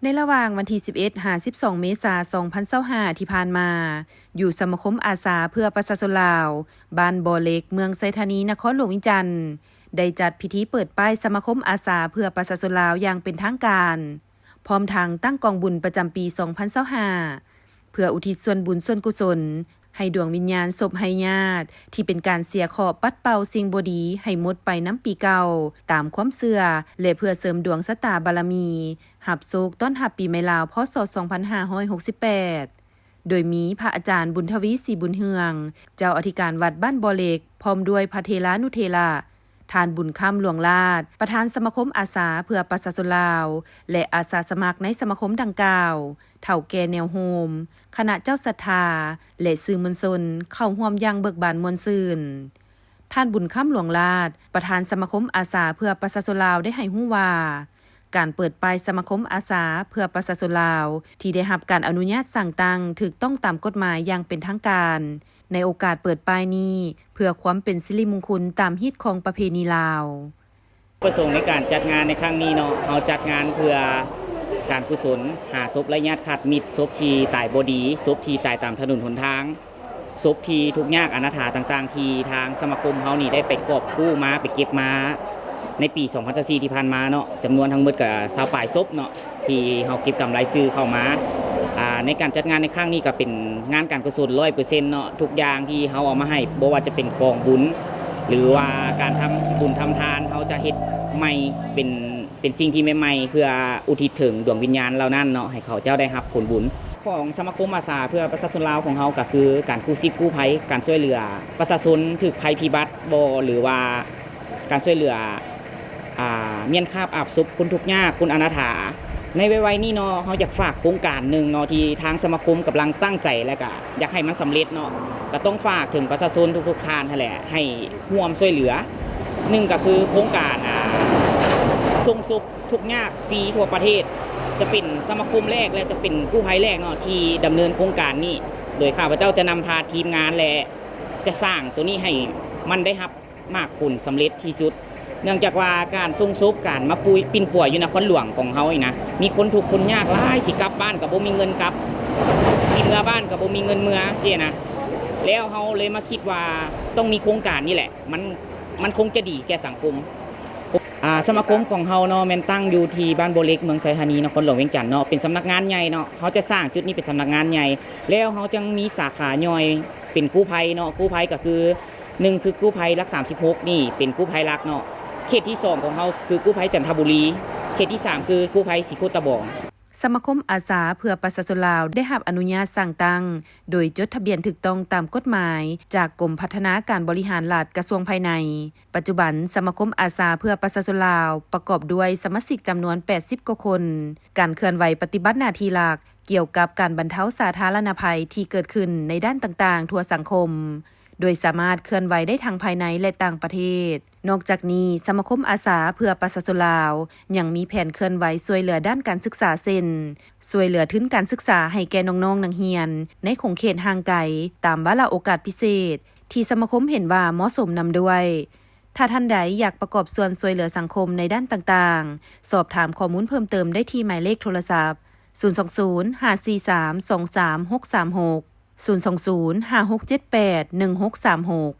ໃນລະຫວ່າງວັນທີສິບເອັດ ຫາ ສິບສອງ ເມສາ ສອງພັນຊາວຫ້າ ທີ່ຜ່ານມາ, ຢູ່ສະມາຄົມອາສາເພື່ອປະຊາຊົນລາວ ບ້ານບໍ່ເຫຼັກ ເມືອງໄຊທານີ ນະຄອນຫຼວງວຽງຈັນ ໄດ້ຈັດພິທີເປີດປ້າຍສະມາຄົມອາສາເພື່ອປະຊາຊົນລາວຢ່າງເປັນທາງການ, ພ້ອມທັງຕັ້ງກອງບຸນປະຈຳປີ ສອງພັນຊາວຫ້າ ເພື່ອອຸທິດສ່ວນບຸນສ່ວນກຸສົນໃຫ້ດວງວິນຍານສົບໄຮ້ຍາດ ທີ່ເປັນການເສຍເຄາະປັດເປົ່າສິ່ງບໍ່ດີໃຫ້ໝົດໄປນຳປີເກົ່າ ຕາມຄວາມເຊື່ອ ແລະ ເພື່ອເສີມດວງຊະຕາບາລະມີ ຮັບໂຊກຕ້ອນຮັບປີໃໝ່ລາວ ພ.ສ. ສອງພັນຫ້າຮ້ອຍຫົກສິບແປດ ໂດຍມີພະອາຈານ ບຸນທະວີ ສີບຸນເຮືອງ ເຈົ້າອະທິການວັດບ້ານບໍ່ເຫຼັກ ພ້ອມດ້ວຍພະເຖລານຸເຖລະ, ທ່ານ ບຸນຄ້ຳ ຫຼວງລາດ ປະທານສະມາຄົມອາສາເພື່ອປະຊາຊົນລາວ ແລະ ອາສາສະໝັກໃນສະມາຄົມດັ່ງກ່າວ, ເຖົ້າແກ່ແນວໂຮມ, ຄະນະເຈົ້າສັດທາ ແລະ ສື່ມວນຊົນ ເຂົ້າຮ່ວມຢ່າງເບີກບານມ່ວນຊື່ນ. ທ່ານ ບຸນຄ້ຳ ຫຼວງລາດ ປະທານສະມາຄົມອາສາເພື່ອປະຊາຊົນລາວ ໄດ້ໃຫ້ຮູ້ວ່າ ການເປີດປ້າຍສະມາຄົມອາສາເພື່ອປະຊາຊົນລາວ ທີ່ໄດ້ຮັບການອະນຸຍາດສ້າງຕັ້ງຖືກຕ້ອງຕາມກົດໝາຍຢ່າງເປັນທາງການ ໃນໂອກາດເປີດປ້າຍນີ້ ເພື່ອຄວາມເປັນສິລິມຸງຄຸນຕາມຮີດຄອງປະເພນີລາວ. ປະສົງໃນການຈັດງານໃນຄັ້ງນີ້ເນາະ, ເຮົາຈັດງານເພື່ອການກຸສົນຫາສົບໄຮ້ຍາດຂາດມິດ, ສົບທີ່ຕາຍບໍ່ດີ, ສົບທີ່ຕາຍຕາມຖະໜົນຫົນທາງ, ສົບທີ່ທຸກຍາກອະນາຖາຕ່າງໆ ທີ່ທາງສະມາຄົມເຮົານີ້ໄດ້ໄປກອບກູ້ມາ, ໄປເກັບມາໃນປີສອງພັນຊາວສີ່ທີ່ຜ່ານມາເນາະ, ຈຳນວນທັງໝົດກໍຊາວປາຍສົບເນາະ ທີ່ເຮົາເກັບກຳລາຍຊື່ເຂົ້າມາ. ອາ ໃນການຈັດງານໃນຄັ້ງນີ້ກໍເປັນງານການກຸສົນຮ້ອຍເປີເຊັນເນາະ, ທຸກຢ່າງທີ່ເຮົາເອົາມາໃຫ້ ບໍ່ວ່າຈະເປັນກອງບຸນ ຫຼືວ່າການທຳບຸນທຳທານ ເຮົາຈະເຮັດໃໝ່ ເປັນ ເປັນສິ່ງທີ່ໃໝ່ໆ ເພື່ອອຸທິດເຖິງດວງວິນຍານເຫຼົ່ານັ້ນເນາະ ໃຫ້ເຂົາເຈົ້າໄດ້ຮັບຜົນບຸນ. ຂອງສະມາຄົມອາສາເພື່ອປະຊາຊົນລາວຂອງເຮົາກໍຄືການກູ້ຊີບກູ້ໄພ, ການຊ່ວຍເຫຼືອປະຊາຊົນຖືກໄພພິບັດບໍ ຫຼືວ່າການຊ່ວຍເຫຼືອ ອ່າ ມ້ຽນຄາບອາບສົບຄົນທຸກຍາກ, ຄົນອະນາຖາ. ໃນໄວໆນີ້ເນາະ ເຮົາຢາກຝາກໂຄງການໜຶ່ງເນາະ ທີ່ທາງສະມາຄົມກຳລັງຕັ້ງໃຈ ແລະກະຢາກໃຫ້ມັນສຳເລັດເນາະ, ກະຕ້ອງຝາກເຖິງປະຊາຊົນທຸກໆທ່ານຫັ້ນແຫຼະ ໃຫ້ຮ່ວມຊ່ວຍເຫຼືອ. ໜຶ່ງກະຄືໂຄງການ ອ່າ ສົ່ງສົບທຸກຍາກຟຣີທົ່ວປະເທດ, ຈະເປັນສະມາຄົມແລກ ແລະ ຈະເປັນກູ້ໄພແລກເນາະ ທີ່ດຳເນີນໂຄງການນີ້, ໂດຍຂ້າພະເຈົ້າຈະນຳພາທີມງານ ແລະ ຈະສ້າງໂຕນີ້ໃຫ້ມັນໄດ້ຮັບ ໝາກຜົນສຳເລັດທີ່ສຸດ. ເນື່ອງຈາກວ່າການສົ່ງສົບ, ການມາປຸຍ ປິ່ນປົວຢູ່ນະຄອນຫຼວງຂອງເຮົານີ້ນະ ມີຄົນທຸກຄົນຍາກຫຼາຍ, ຊິກັບບ້ານກໍບໍ່ມີເງິນກັບ, ຊິເມືອບ້ານກໍບໍ່ມີເງິນເມືອ ຊີ້ນະ. ແລ້ວເຮົາເລີຍມາຄິດວ່າຕ້ອງມີໂຄງການນີ້ແຫຼະ, ມັນ ມັນຄົງຈະດີແກ່ສັງຄົມ. ອ່າ ສະມາຄົມຂອງເຮົາເນາະ ແມ່ນຕັ້ງຢູ່ທີ່ບ້ານບໍ່ເຫຼັກ ເມືອງໄຊທານີ ນະຄອນຫຼວງວຽງຈັນເນາະ, ເປັນສຳນັກງານໃຫຍ່ເນາະ. ເຮົາຈະສ້າງຈຸດນີ້ເປັນສຳນັກງານໃຫຍ່, ແລ້ວເຮົາຈັ່ງມີສາຂາຍ່ອຍເປັນກູ້ໄພເນາະ, ກູ້ໄພກໍຄື ໜຶ່ງຄືກູ້ໄພຫຼັກສາມສິບຫົກນີ້ເປັນກູ້ໄພຫຼັກເນາະ, ເຂດທີສອງຂອງເຮົາຄືກູ້ໄພຈັນທະບູລີ, ເຂດທີສາມຄືກູ້ໄພສີໂຄດຕະບອງ. ສະມາຄົມອາສາເພື່ອປະຊາຊົນລາວໄດ້ຮັບອະນຸຍາດສ້າງຕັ້ງ ໂດຍຈົດທະບຽນຖືກຕ້ອງຕາມກົດໝາຍຈາກກົມພັດທະນາການບໍລິຫານລັດ ກະຊວງພາຍໃນ. ປັດຈຸບັນ ສະມາຄົມອາສາເພື່ອປະຊາຊົນລາວປະກອບດ້ວຍສະມາຊິກຈຳນວນແປດສິບກວ່າຄົນ. ການເຄື່ອນໄຫວປະຕິບັດໜ້າທີ່ຫຼັກ ກ່ຽວກັບການບັນເທົາສາທາລະນະໄພທີ່ເກີດຂຶ້ນໃນດ້ານຕ່າງໆທົ່ວສັງຄົມ, ໂດຍສາມາດເຄື່ອນໄຫວໄດ້ທັງພາຍໃນ ແລະ ຕ່າງປະເທດ. ນອກຈາກນີ້, ສະມາຄົມອາສາເພື່ອປະຊາຊົນລາວ ຍັງມີແຜນເຄື່ອນໄຫວຊ່ວຍເຫຼືອດ້ານການສຶກສາ ເຊັ່ນ ຊ່ວຍເຫຼືອທຶນການສຶກສາໃຫ້ແກ່ນ້ອງໆນັກຮຽນໃນຂົງເຂດຫ່າງໄກ ຕາມວາລະໂອກາດພິເສດ ທີ່ສະມາຄົມເຫັນວ່າເໝາະສົມນຳດ້ວຍ. ຖ້າທ່ານໃດຢາກປະກອບສ່ວນຊ່ວຍເຫຼືອສັງຄົມໃນດ້ານຕ່າງໆ, ສອບຖາມຂໍ້ມູນເພີ່ມເຕີມໄດ້ທີ່ໝາຍເລກໂທລະສັບ ສູນສອງສູນ ຫ້າສີ່ສາມ ສອງສາມຫົກສາມຫົກ, ສູນສອງສູນ ຫ້າຫົກເຈັດແປດ ໜຶ່ງຫົກສາມຫົກ.